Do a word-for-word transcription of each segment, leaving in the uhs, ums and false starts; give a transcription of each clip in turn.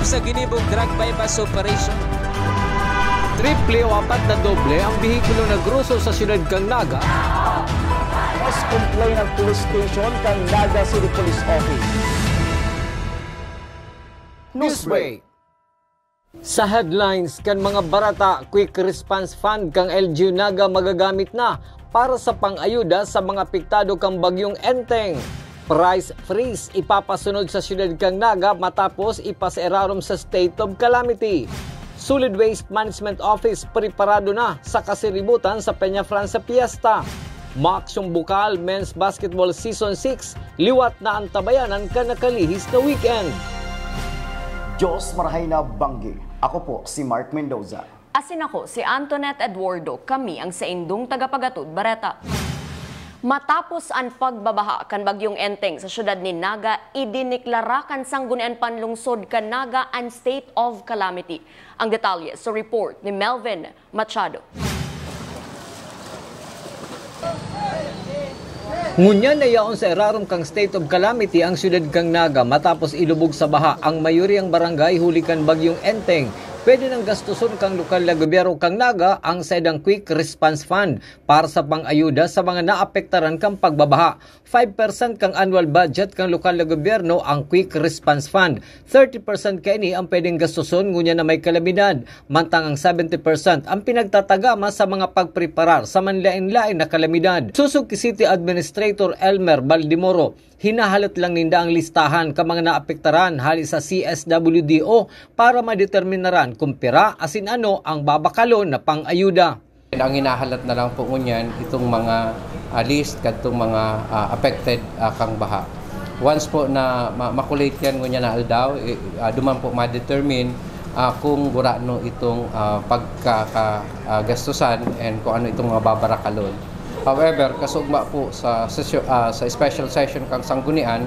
sa ginibong drug buy-bust operation. Triple o apat na doble ang behikulo na groso sa siyudad kan Naga. Mas complain ang police station kan Naga City Police Office. Newsbreak. Sa headlines kan mga barata, Quick Response Fund kan L G U Naga magagamit na para sa pang-ayuda sa mga apektado kan Bagyong Enteng. Price freeze ipapasunod sa siyudad kan Naga matapos ipasairarom sa state of calamity. Solid Waste Management Office preparado na sa kasiributan sa Peñafrancia Fiesta. Maaksyong Bukal Men's Basketball Season six, liwat na ang tabayanan kan nakalihis na weekend. Diyos marahay na banggi. Ako po si Mark Mendoza. Asin ako si Antoinette Eduardo. Kami ang saindong tagapagatod bareta. Matapos an pagbabaha kan Bagyong Enteng sa siyudad nin Naga, idiniklara kan Sanggunian Panlungsod kan Naga an state of calamity. Ang detalye sa report ni Melvin Machado. Ngunyan na yaon sa irarom kan state of calamity ang siyudad kan Naga matapos ilubog sa baha ang mayoriyang barangay huli kan Bagyong Enteng. Pwede nang gastuson kan lokal na gobyerno kan Naga ang saindang Quick Response Fund para sa pang-ayuda sa mga naapektaran kan pagbabaha. Five percent kan annual budget kan lokal na gobyerno ang Quick Response Fund. Thirty percent kaini ang pwedeng gastuson ngunyan na may kalamidad, mantang ang seventy percent ang pinagtatagama sa mga pagpreparar sa manlaen-laen na kalamidad. Suzuki City Administrator Elmer Baldemoro, hinahalat lang ninda ang listahan kan mga naapektaran hali sa C S W D O para madeterminaran kung pira asin ano ang babakalon na pang-ayuda. Ang hinahalat na lang po ngunyan itong mga, ah, list kadtong mga, ah, affected, ah, kang baha. Once po na ma-, makulate yan ngunyan na aldaw, i-, ah, duman po ma-determine, ah, kung gurano itong, ah, pagkaka-, ah, gastusan and kung ano itong mga babarakalon. However, kasugma po sa sesyo-, ah, sa special session kang Sanggunian,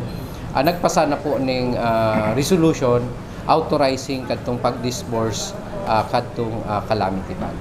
ah, nagpasa na po ning, ah, resolution authorizing kadtong pag-disburse, ah, kadtong, ah, calamity fund.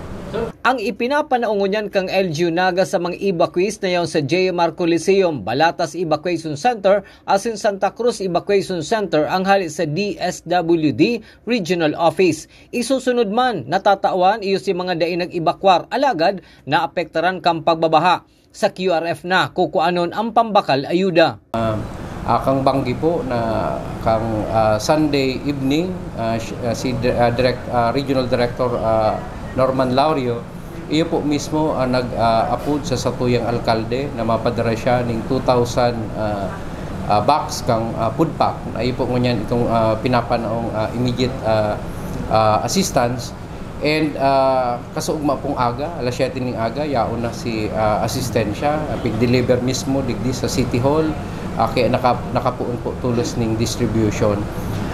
Ang ipinapanao ngunyan kan L G U Naga sa mga evacuees na yaon sa J M R Coliseum, Balatas Evacuation Center asin Santa Cruz Evacuation Center ang hali sa D S W D Regional Office. Isusunod man, natatawan iyo si mga dai nag-ebakwar, alagad naapektaran kan pagbabaha. Sa Q R F na kukuanon ang pambakal ayuda. Ah, ah, kang banggi po na kang, ah, Sunday evening, ah, si, ah, si Di-, ah, Direct-, ah, Regional Director, ah, Norman Laurio, iyo po mismo ang nag, ah, apod sa satuyang alkalde na mapadara siya ning two thousand, ah, ah, box kang, ah, food pack. Iyo po ngunyan itong, ah, pinapanaong, ah, immediate, ah, ah, assistance. And, ah, kasuugma pong aga, alas siyete ning aga, yaon na si, ah, asistensya, ah, pig-deliver mismo digdi sa City Hall, ah, kaya naka-, nakapoon po tolos ning distribution.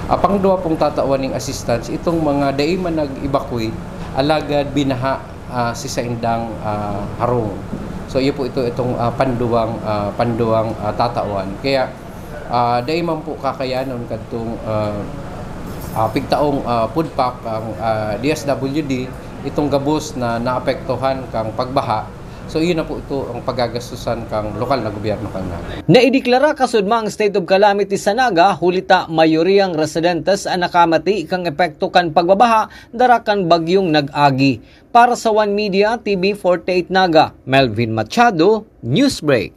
Ah, pangduwa pong tatawan ning assistance, itong mga dai man nag-evacuate, alagad binaha, ah, si saindang, ah, harong. So, iyo po ito, itong, ah, panduwang, ah, panduwang, ah, tatawan. Kaya, Ah, dai man po kakayanon kadtong, ah, ah, pigtaong, ah, food pack ang, ah, D S W D, itong gabos na naapektuhan kang pagbaha. So, iyon na po ito ang pagagastusan kang lokal na gobyerno kang Naga. Naideklara kasudma ang state of calamity sa Naga, huli ta mayoriyang residentes ang nakamati kang epekto kan pagbabaha dara kan bagyong nag-agi. Para sa One Media T V forty-eight Naga, Melvin Machado, Newsbreak.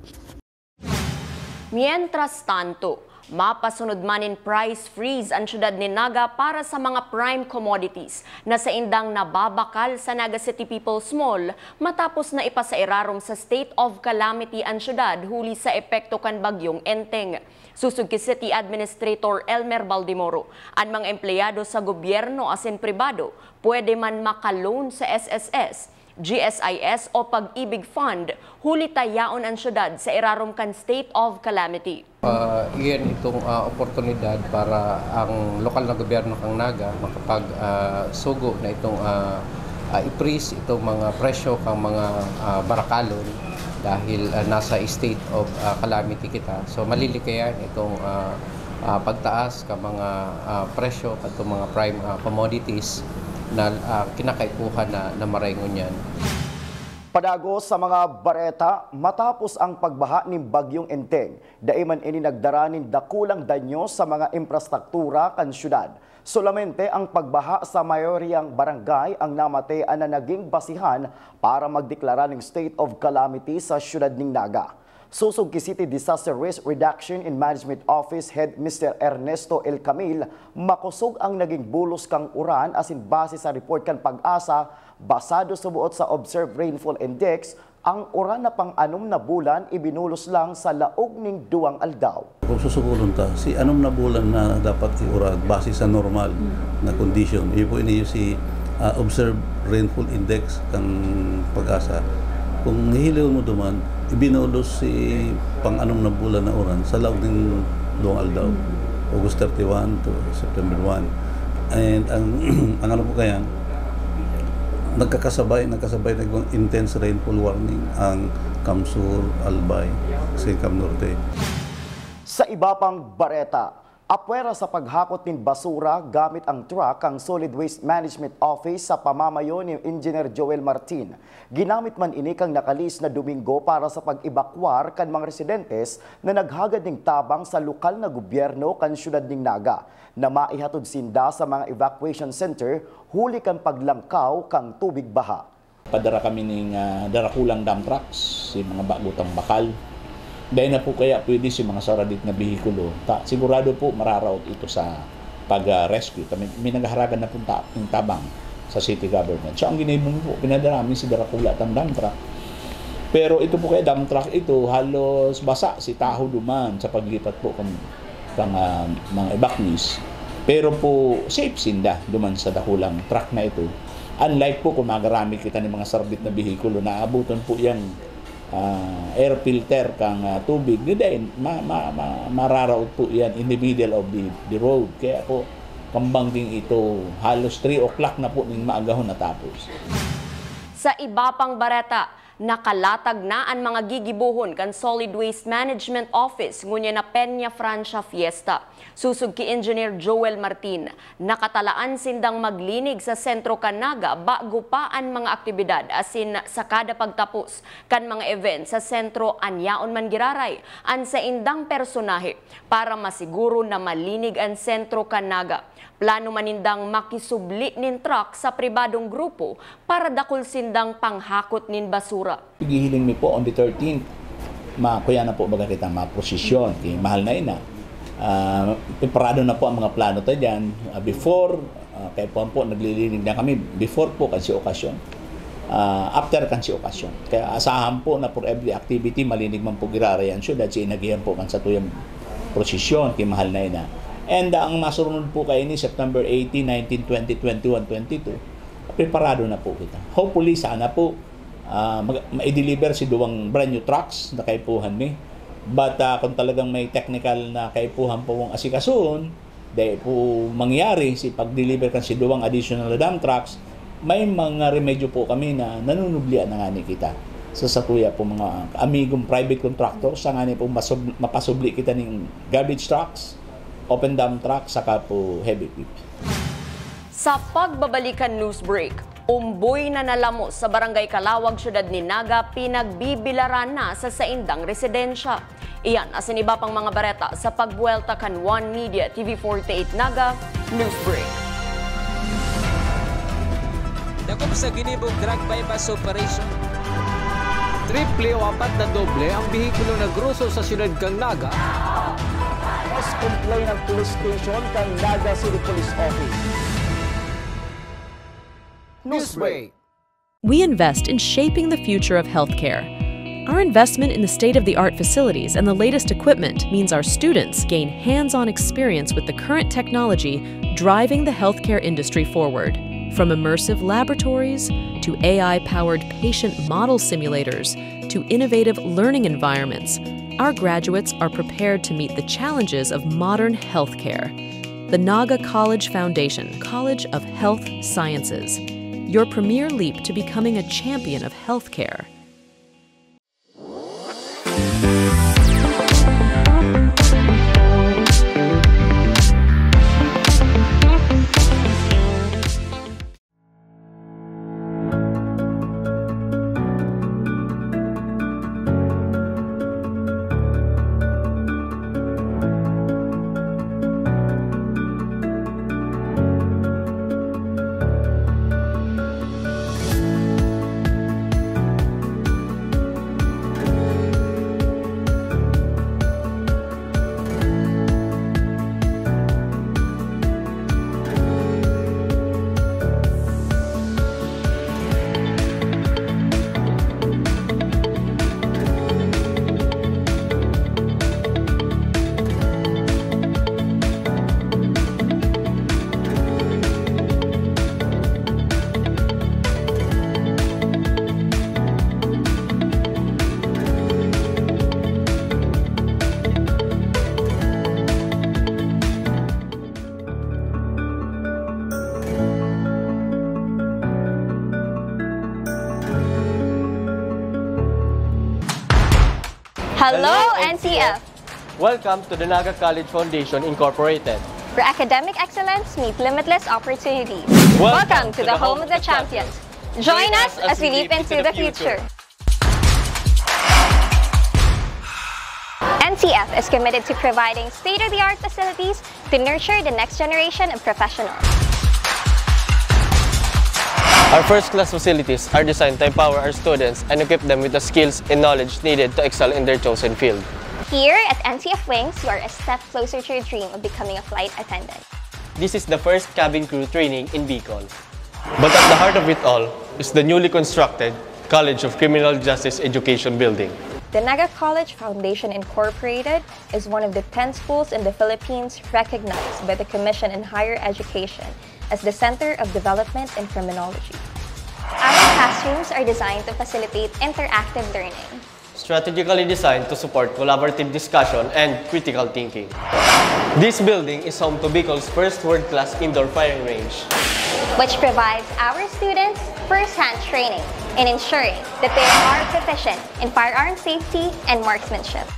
Mientras tanto, mapasunod man nin price freeze an siyudad nin Naga para sa mga prime commodities na saindang nababakal sa Naga City People's Mall matapos na ipasairarom sa state of calamity an siyudad huli sa epekto kan Bagyong Enteng. Susog ki City Administrator Elmer Baldemoro, an mga empleyado sa gobyerno asin pribado pwede man maka-loan sa S S S, G S I S o Pag-ibig Fund, huli ta yaon an syudad sa irarom kan state of calamity. Ah, iyan itong, ah, oportunidad para ang lokal na gobyerno kang Naga makapag, ah, sugo na itong, ah, ah, i-freeze itong mga presyo kang mga, ah, barakalon dahil, ah, nasa state of, ah, calamity kita. So, malilikayan itong, ah, ah, pagtaas ka mga, ah, presyo kadtong mga prime, ah, commodities na, ah, kinakaipuhan na, na maray ngunyan. Padagos sa mga bareta, matapos ang pagbaha nin Bagyong Enteng, dai man ini nagdara nin dakulang danyo sa mga infrastruktura kan syudad. Solamente ang pagbaha sa mayoryang barangay ang namatean na naging basihan para magdeklara nin state of calamity sa syudad nin Naga. Sosog ki City Disaster Risk Reduction and Management Office Head Mister Ernesto El Camil, makosog ang naging bulos kan uran asin base sa report kan PAGASA, basado suboot sa Observed Rainfall Index, ang uran na pang-anom na bulan ibinulos lang sa laog ning duwang aldaw. Kung susukulon ta, si anom na bulan na dapat iuran base sa normal na kondisyon. Iyo po ini si, ah, Observed Rainfall Index kan PAGASA. Kung hihilihon mo duman, ibinulos si pang-anom na bulan na uran sa laog ning duwang aldaw, August thirty-one to September one. And ang, ang ano po kaya, nagkakasabay, nagkasabay na yung intense rainfall warning ang CamSur, Albay, sa CamNorte. Sa iba pang bareta, apwera sa paghakot nin basura gamit ang truck ang Solid Waste Management Office sa pamamayo ni Engineer Joel Martin. Ginamit man ini kan nakalihis na Domingo para sa pag-ebakwar kan mga residentes na naghagad nin tabang sa lokal na gobyerno kan siyudad nin Naga, na maihatod sinda sa mga evacuation center huli kan paglangkaw kan tubig baha. Padara kami ning, ah, darakulang dump trucks, si mga bago tang bakal. Dai na po kaya pwede si mga saradit na behikulo. Ta-, sigurado po mararaot ito sa pag, ah, rescue. Kami, may naghaharagan na pong ta-, ng tabang sa city government. So, ang ginibo mo po, pinadara mi si darakula tang dump truck. Pero ito po kaya dump truck ito, halos basa si taho duman sa paglipat po kung kan, ah, mga evacuees. Pero po, safe sinda duman sa dakulang truck na ito. Unlike po kung magaramit kita ng mga sarbit na behikulo, naabutan po yang, ah, air filter kang, ah, tubig. Di dahil ma-, ma-, ma-, mararaot po yan in the middle of the, the road. Kaya po, kambang din ito, halos three o'clock na po ning maagahon natapos. Sa iba pang bareta, nakalatag na an mga gigibohon kan Solid Waste Management Office ngunyan na Peña Francia Fiesta. Sosog ki Engineer Joel Martin, nakatalaan sindang maglinig sa sentro kan Naga bago pa an mga aktibidad, asin sa kada pagtapos kan mga event sa sentro, an yaon man giraray an saindang personahe para masiguro na malinig an sentro kan Naga. Plano man nindang makisubli nin truck sa pribadong grupo para dakul sindang panghakot nin basura. Pighihiling mi po on the thirteenth, ma-, kuya na po baga kita maprosesyon, ki mahal na ina. Ah, preparado na po ang mga plano ta diyan. Ah, before, ah, kaya po, po naglilinig na kami, before po kasi okasyon. Ah, after kan si okasyon. Kaya asahan po na for every activity, malinig man po giraray an syudad, si inagihan po kan satuyang prosesyon, ki mahal na ina. And, ah, ang masurunod po kaini, September eighteen, nineteen, twenty, twenty-one, twenty-two, preparado na po kita. Hopefully, sana po, ah, mag-, ma-deliver si duwang brand new trucks na kaipuhan mi. But, ah, kung talagang may technical na kaipuhan po mong asikasuhon, dai po mangyari si pag-deliver kan si duwang additional na dump trucks, may mga remedyo po kami na nanunublian na ngani kita sa satuya po mga amigong private contractors, sa ngani po masub-, mapasubli kita ning garbage trucks, open dump trucks, saka po heavy equipment. Sa pagbabalik kan news break, umboy na nalamos sa Barangay Calawag, Syudad nin Naga, pinagbibilaran na sa saindang residensya. Iyan asin iba pang mga bareta sa pagbuwelta kan One Media T V forty-eight Naga News Break. Dakop sa ginibong drug buy-bust operation. Triple o apat na doble ang behikulo na groso sa siyudad kan Naga. Mas complain ang police station kan Naga City Police Office. Newsbreak. We invest in shaping the future of healthcare. Our investment in the state-of-the-art facilities and the latest equipment means our students gain hands-on experience with the current technology driving the healthcare industry forward. From immersive laboratories to A I-powered patient model simulators to innovative learning environments, our graduates are prepared to meet the challenges of modern healthcare. The Naga College Foundation, College of Health Sciences, your premier leap to becoming a champion of healthcare. Hello, N C F! Welcome to the Naga College Foundation Incorporated, where academic excellence meets limitless opportunities. Welcome to the home of the champions. Join us as we leap into the future. N C F is committed to providing state-of-the-art facilities to nurture the next generation of professionals. Our first-class facilities are designed to empower our students and equip them with the skills and knowledge needed to excel in their chosen field. Here at N C F Wings, you are a step closer to your dream of becoming a flight attendant. This is the first cabin crew training in Bicol. But at the heart of it all is the newly constructed College of Criminal Justice Education Building. The Naga College Foundation Incorporated is one of the ten schools in the Philippines recognized by the Commission on Higher Education as the Center of Development in Criminology. Our classrooms are designed to facilitate interactive learning, strategically designed to support collaborative discussion and critical thinking. This building is home to Bicol's first world-class indoor firing range, which provides our students first-hand training in ensuring that they are proficient in firearm safety and marksmanship.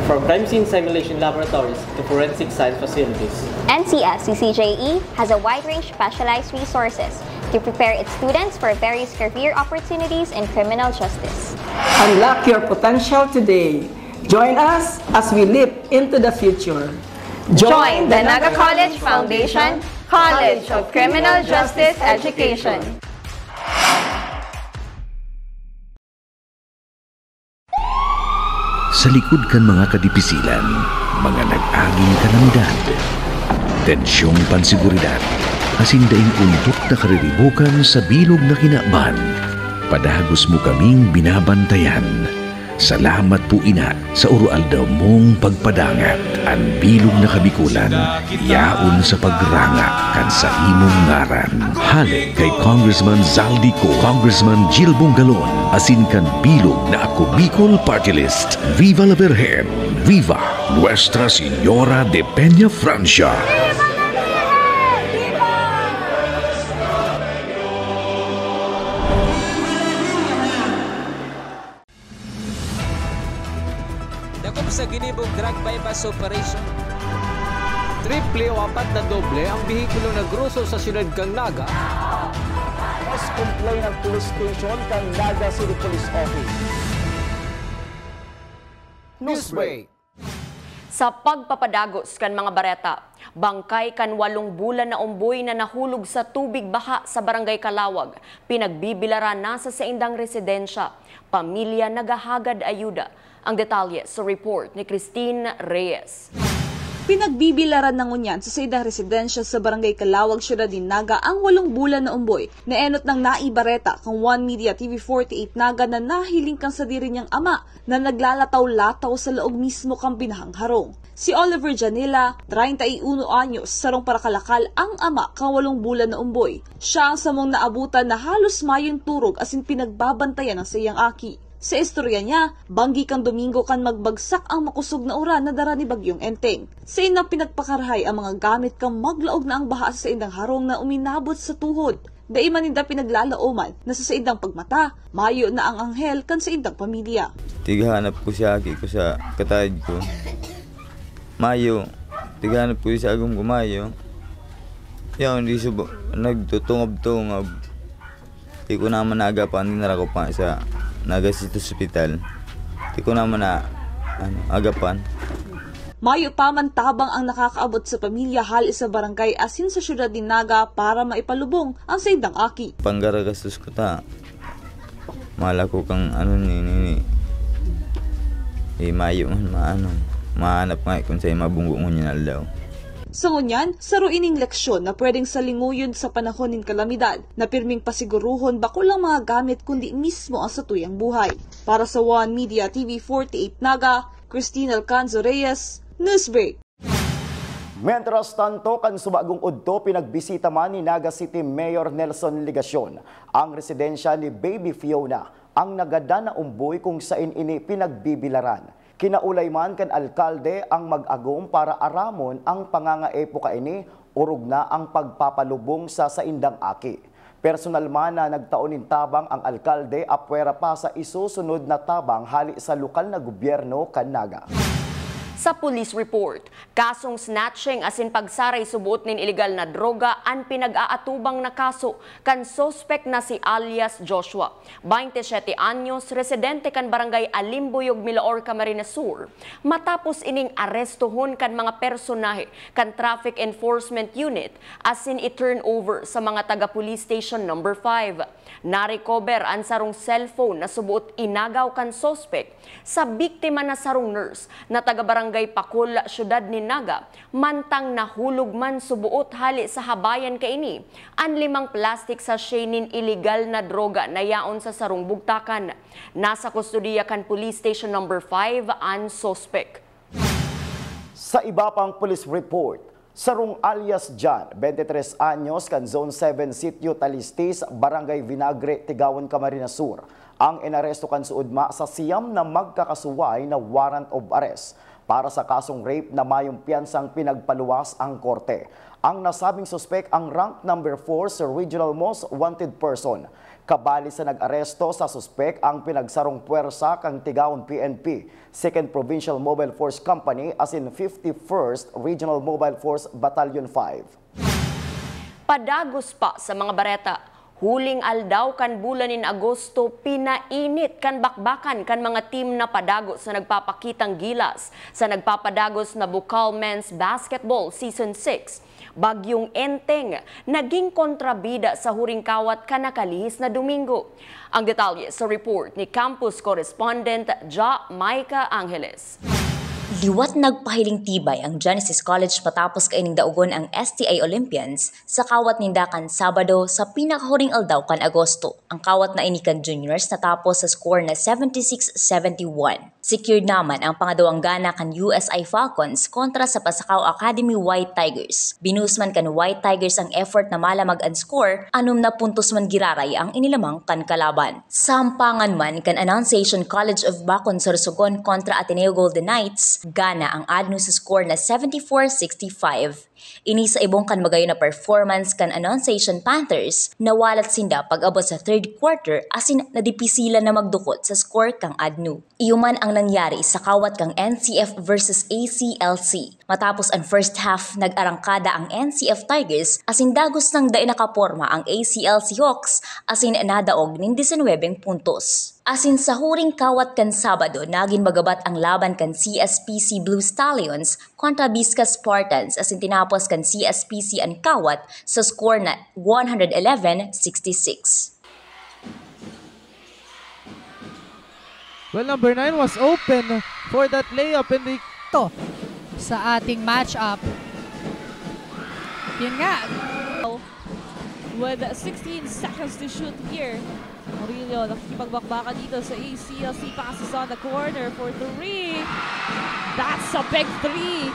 From crime scene simulation laboratories to forensic science facilities, N C F C C J E has a wide range of specialized resources to prepare its students for various career opportunities in criminal justice. Unlock your potential today. Join us as we leap into the future. Join the Naga College Foundation College of Criminal Justice Education. Sa likod kan mga kadipisilan, mga nag-aging kalamidad, tensyong panseguridad, asin daing undok na kariribokan sa bilog na kinaban, padagos mo kaming binabantayan. Salamat po ina sa uro-aldaw mong pagpadangat. An bilog na Kabikolan yaon sa pagranga kan sa imong ngaran. Hale kay Congressman Zaldy Co, Congressman Jil Bongalon, asin kan bilog na Ako Bicol Party List. Viva la Virgen! Viva Nuestra Señora de Peña Francia! Dakop sa ginibong drug buy-bust operation. Triple o apat na doble ang behikulo na groso sa siyudad kan Naga. Mas complain ang police station kan Naga City Police Office. Newsbreak. Sa pagpapadagos kan mga bareta, bangkay kan walong bulan na omboy na nahulog sa tubig baha sa Barangay Calawag, pinagbibilaran na sa saindang residensya. Pamilya naghahagad ayuda. Ang detalye sa report ni Christine Reyes. Pinagbibilaran na ngunyan sa saindang residensya sa Barangay Calawag, Syudad nin Naga ang walong bulan na omboy na enot nang naibareta kan One Media T V forty-eight Naga na nahiling kan sadiri niyang ama na naglalataw-lataw sa laog mismo kan binahang harong. Si Oliver Janela, treinta y uno anyos, sarong parakalakal, ang ama kan walong bulan na omboy. Siya ang samong naabutan na halos mayong turog asin pinagbabantayan ang saiyang aki. Sa istorya niya, banggi kan Domingo kan magbagsak ang makosog na uran na dara ni Bagyong Enteng. Saindang pinagpakarahay ang mga gamit kan maglaog na ang baha sa saindang harong na uminabot sa tuhod. Dai man ninda pinaglalaoman na sa saindang pagmata, mayo na ang anghel kan saindang pamilya. Tighanap ko si aki ko sa katayad ko. Mayo, tighanap ko sa agom ko mayo. Yaon, di subo, nagtutungab-tungab. Di ko naman naagapan, dinara ko pa sa Naga City Hospital. Di ko naman na, ano, agapan. Mayo pa man tabang ang nakakaabot sa pamilya hali sa barangay asin sa syudad nin Naga para maipalubong ang saindang aki. Panggaragastos ko ta. Mala ko kang ano ni, ni, ni. Eh, mayo man maano. Mahanap nga kung sa'yo mabunggo ngunyan aldaw. Sa ngunyan, saro ining leksyon na pwedeng salinguyon sa panahon nin kalamidad na pirming pasiguruhon bako lang mga gamit kundi mismo ang satuyang buhay. Para sa One Media T V forty-eight Naga, Christine Alcanzo Reyes, Newsbreak. Mientras tanto, kan subagong udto, pinagbisita man ni Naga City Mayor Nelson Legacion ang residensya ni Baby Fiona, ang nagadan na umboy kung sain ini pinagbibilaran. Kinaulay man kan alkalde ang mag-agom para aramon ang pangangaepo kaini, orog na ang pagpapalubong sa saindang aki. Personal man na nagtao nin tabang ang alkalde apwera pa sa isusunod na tabang hali sa lokal na gobyerno kan Naga. Sa police report, kasong snatching asin pagsaray suboot nin ilegal na droga an pinag-aatubang na kaso kan suspek na si alias Joshua, baynte siyete anyos, residente kan Barangay Alimbuyog, Milaor, Camarines Sur. Matapos ining arestohon kan mga personahe kan Traffic Enforcement Unit asin i-turnover sa mga taga Police Station Number five. Narecover an sarong cellphone na suboot inagaw kan suspek sa biktima na sarong nurse na taga Barangay Pakol, Syudad nin Naga, mantang nahulog man suboot hali sa habayan kaini an limang plastic sachet nin ilegal na droga na yaon sa sarong bugtakan. Nasa kustodiya kan Police Station Number five an suspek. Sa iba pang police report, sarong alias John, twenty-three anyos, kan Zone seven Sitio Talistis, Barangay Vinagre, Tigaon, Camarines Sur, ang inaresto kan suodma sa siyam na magkakasuway na warrant of arrest para sa kasong rape na mayong piyansang pinagpaluwas ang korte. Ang nasabing suspek ang rank number four sa Regional Most Wanted Person. Kabali sa nag-aresto sa suspek ang pinagsarong pwersa kan Tigaon P N P, Second Provincial Mobile Force Company asin fifty-first Regional Mobile Force Battalion five. Padagos pa sa mga bareta. Huling aldaw kan bulan nin Agosto, pinainit kan bakbakan kan mga team na padagos na nagpapakitang gilas sa nagpapadagos na Bukal Men's Basketball Season six. Bagyong Enteng naging kontrabida sa huring kawat kan nakalihis na Domingo. Ang detalye sa report ni campus correspondent Ja Micah Angeles. Liwat nagpahiling tibay ang Genesis College patapos kaining daogon ang S T I Olympians sa kawat ninda kan Sabado sa pinakahuring aldaw kan Agosto. Ang kawat na ini kan juniors natapos sa score na seventy-six seventy-one. Secured naman ang pangadawang gana kan U S I Falcons kontra sa Pasacao Academy White Tigers. Binus man kan White Tigers ang effort na malamag an score, anom na puntos man giraray ang inilamang kan kalaban. Sampangan man kan Annunciation College of Bacon Sorsogon kontra Ateneo Golden Knights, gana ang ADNU sa score na seventy-four sixty-five. Ini sa ibong kan magayon na performance kan Annunciation Panthers, nawalat sinda pag-abot sa third quarter asin nadipisilan na magdukot sa score kan ADNU. Iyo man ang nangyari sa kawat kan N C F versus A C L C. Matapos ang first half, nag-arangkada ang N C F Tigers asin dagos nang dai nakaporma ang A C L C Hawks asin nadaog nin disinwebeng puntos. Asin sa huring kawat kan Sabado, nagin magabat ang laban kan C S P C Blue Stallions kontra Bisca Spartans asin tinapos kan C S P C an kawat sa score na one hundred eleven sixty-six. Well, number nine was open for that layup and they... To sa ating match-up. Yun nga. With sixteen seconds to shoot here. Murillo, nakikipagbakbakan dito sa A C L C. Passes on the corner for three. That's a big three.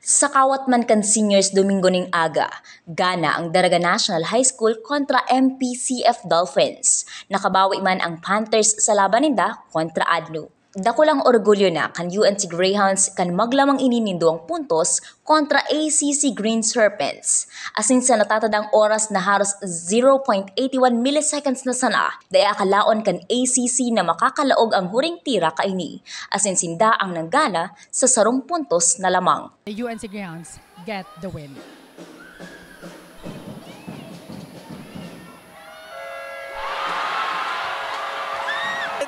Sa kawat man kan seniors Domingo ning aga, gana ang Daraga National High School kontra M P C F Dolphins. Nakabawi man ang Panthers sa laban ninda kontra ADNU. Dakulang orgulyo na kan U N C Greyhounds kan maglamang ini nin duwang puntos kontra A C C Green Serpents. Asin sa natatadang oras na haros zero point eight one milliseconds na sana, dai akalaon kan A C C na makakalaog ang huring tira kaini. Asin sinda ang nanggana sa sarong puntos na lamang. The U N C Greyhounds get the win.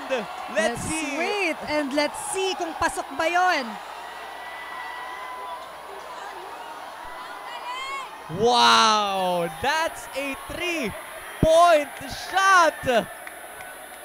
And let's see. Wait, and let's see kung pasok ba yon. Wow! That's a three-point shot!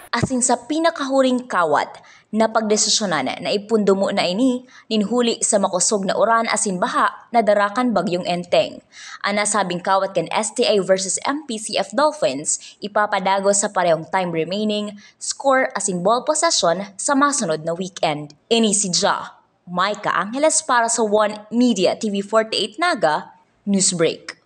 Asin sa pinakahuring kawat, napagdesisyonan na ipundumo na ini nin huli sa makosog na uran asin baha na dara kan Bagyong Enteng. An nasabing kawat kan S T I versus M P C F Dolphins ipapadagos sa parehong time remaining, score asin ball possession sa masunod na weekend. Ini si Ja Micah Angeles para sa One Media T V forty-eight Naga Newsbreak.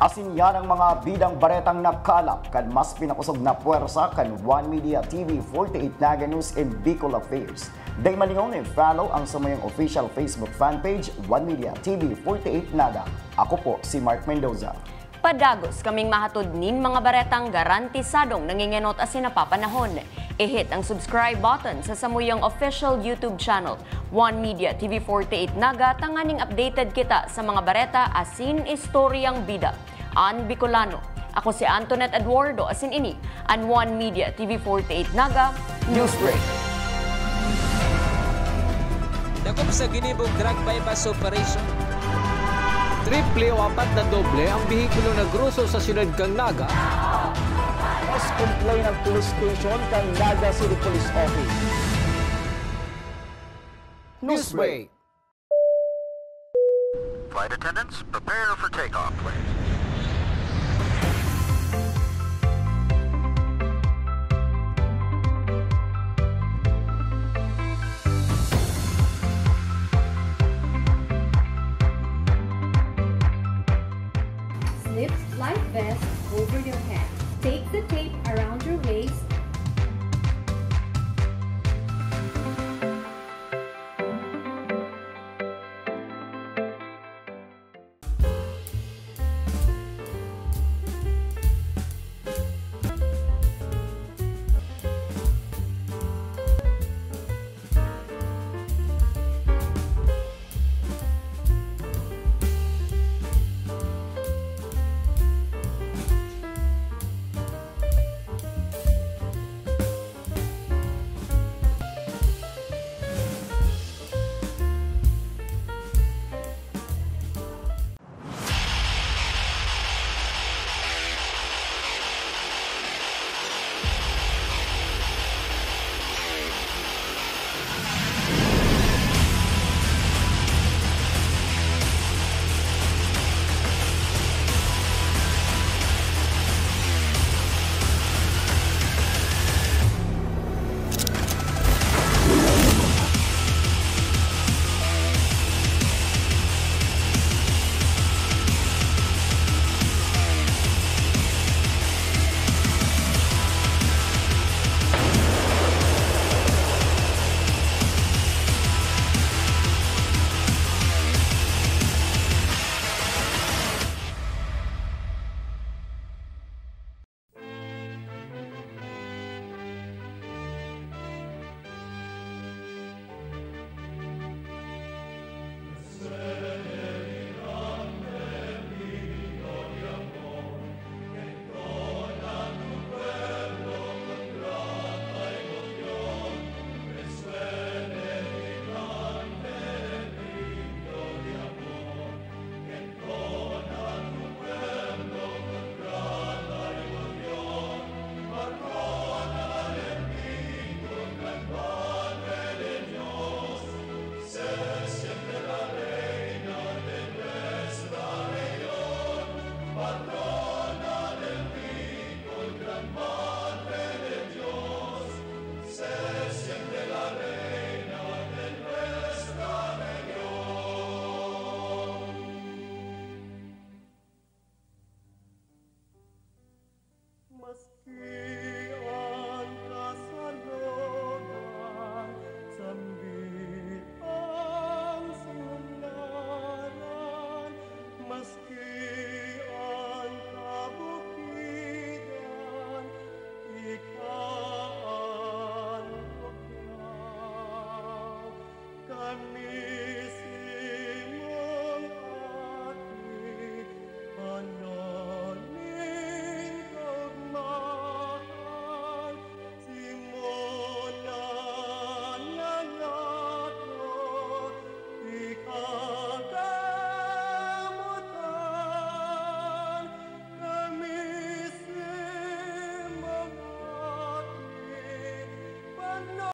Asin yan ang mga bidang baretang nakalap kan mas pinakosog na pwersa kan One Media T V forty-eight Naga News and Bicol Affairs. Dai malingaw na i-follow ang samuyang official Facebook fan page, One Media T V forty-eight Naga. Ako po si Mark Mendoza. Padagos kaming mahatod nin mga baretang garantisadong nangingenot asin napapanahon. I-hit ang subscribe button sa samuyang official YouTube channel, One Media T V forty-eight Naga, tanganing updated kita sa mga bareta asin istoryang bida an Bicolano. Ako si Antoinette Eduardo, asin ini an One Media T V forty-eight Naga Newsbreak. Dakop sa ginibong drug buy-bust operation. Triple o apat na doble ang behikulo na groso sa siyudad kan Naga. Mas complain ang police station kan Naga City Police Office. Newsbreak. Flight attendants, prepare for takeoff, please.